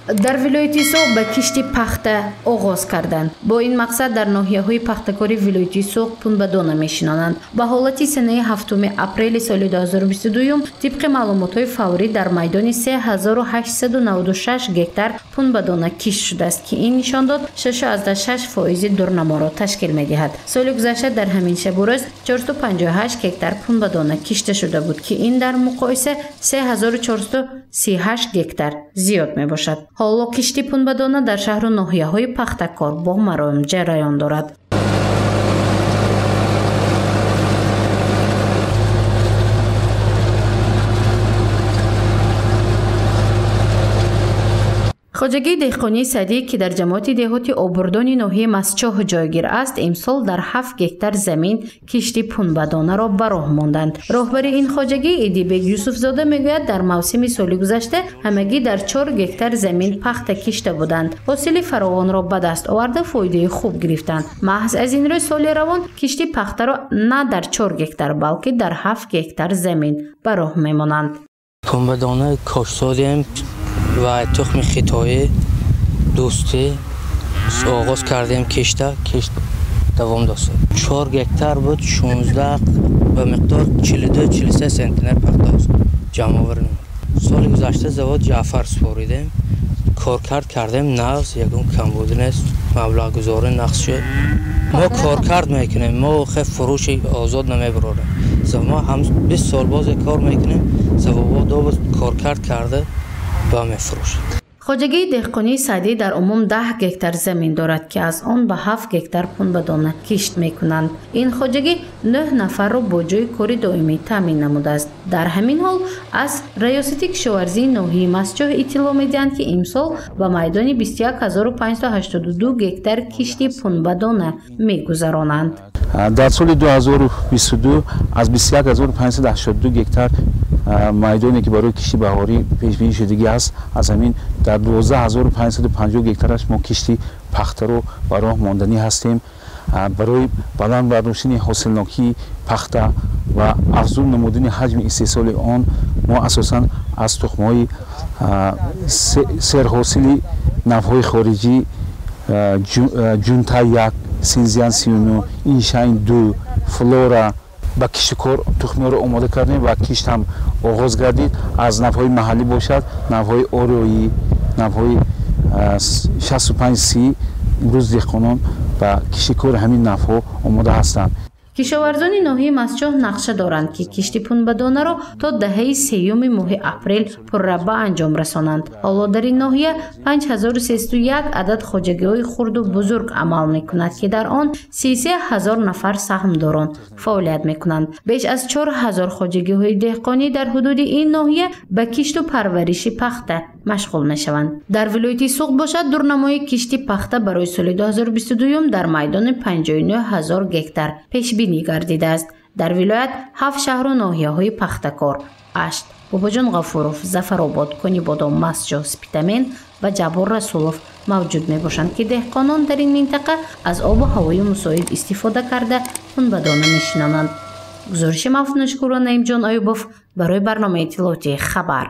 Дар вилояти Суғд ба кишти пахта оғоз карданд. Бо ин мақсад дар ноҳияҳои пахтакори вилояти Суғд пунбадона мешинонанд. Ба ҳолати санаи 7 апрели соли 2022 тибқи маълумотҳои фаврӣ дар майдони 3896 гектар пунбадона кишт шудааст, ки ин нишондод 6,6% дурнаморо ташкил медиҳад. Соли гузашта дар ҳамин шабу рӯз 458 гектар пунбадона кишта шуда буд, ки ин дар муқоиса 3438 гектар зиёд мебошад. Ҳоло кишти пунбадона дар шаҳру ноҳияҳои пахтакор бо мароим ҷараён дорад. Хоҷагии деҳқонии Садӣ, ки дар ҷамоати деҳоти Обурдони ноҳияи Мастчоҳ ҷойгир аст, имсол дар 7 гектар замин кишти пунбадонаро ба роҳ монданд. Роҳбари ин хоҷагӣ Идибек Юсуфзода мегӯяд, дар мавсими соли гузашта ҳамагӣ дар 4 гектар замин пахта кишта буданд. Ҳосили фаровонро ба даст оварда фоидаи хуб гирифтанд. Маҳз аз ин рӯй соли равон кишти пахтаро на дар 4 гектар, балки дар 7 гектар замин ба роҳ мемонанд. Пунбадона кошт додем ва тухми хитоӣ дӯстӣ оғоз кардем, кишта кишт давом дошт. 4 гектар буд, 16 ба миқдор 42-43 сентнер пахта ҷамъ овардем. Соли гузашта завод Ҷаъфар супоридем, коркард кардем, нағз, ягон камбудӣ нест, маблағгузорӣ нақс шуд. Мо коркард мекунем, мо фурӯши озод намебарорем. Мо ҳам 20 сол боз кор мекунем, завод коркард карда ба мефурӯшад. Хоҷагии деҳқонии Садӣ дар умум 10 гектар замин дорад, ки аз он ба 7 гектар пунбадона кишт мекунанд. Ин хоҷагӣ 9 нафарро бо ҷойи кори доимӣ таъмин намудааст. Дар ҳамин ҳол аз раёсати кишоварзии ноҳияи Мастчоҳ иттилоъ медиҳанд, ки имсол ба майдони 21582 гектар кишти пунбадона мегузаронанд. Дар соли 2022 аз 21582 гектар майдоне ки барои кишти баҳорӣ пешбинӣ шудагӣ аст, аз ҳамин дар 12550 гектараш мо кишти пахтаро ба роҳ монданӣ ҳастем. Барои баланд бардоштани ҳосилнокии пахта ва афзун намудани ҳаҷми истеҳсоли он мо асосан аз тухмҳои серҳосили навъҳои хориҷӣ Ҷунта 1, Синзян 39, Иншайн 2, Флора ба киштукор тухмиҳоро омода кардем ва кишт ҳам оғоз гардид. Аз навъҳои маҳаллӣ бошад, навъҳои ориёӣ, навъҳои 65-30 имрӯз деҳқонон ба киштикори ҳамин навъҳо омода ҳастанд. Кишоварзони ноҳияи Мастчоҳ нақша доранд, ки кишти пунбадонаро то даҳаи сеюми моҳи апрел пурра ба анҷом расонанд. Ҳоло дар ин ноҳия 5301 адад хоҷагиҳои хурду бузург амал мекунад, ки дар он 33 000 нафар саҳмдорон фаъолият мекунанд. Беш аз 4000 хоҷагиҳои деҳқонӣ дар ҳудуди ин ноҳия ба кишту парвариши пахта машғул мешаванд. Дар вилояти Суғд бошад, дурнамои кишти пахта барои соли 2022 дар майдони 59 000 гектар пешбинӣ гардидааст. Дар вилоят 7 шаҳру ноҳияҳои пахтакор Ашт, Бобоҷон Ғафуров, Зафаробод, Конибодом, Мастчоҳ, Спитамен ва Ҷаббор Расулов мавҷуд мебошанд, ки деҳқонон дар ин минтақа аз обу ҳавои мусоид истифода карда пунбадона мешинонанд. Гузориши Мафнушкуро Наимҷон Аюбов барои барномаи иттилоотии Хабар.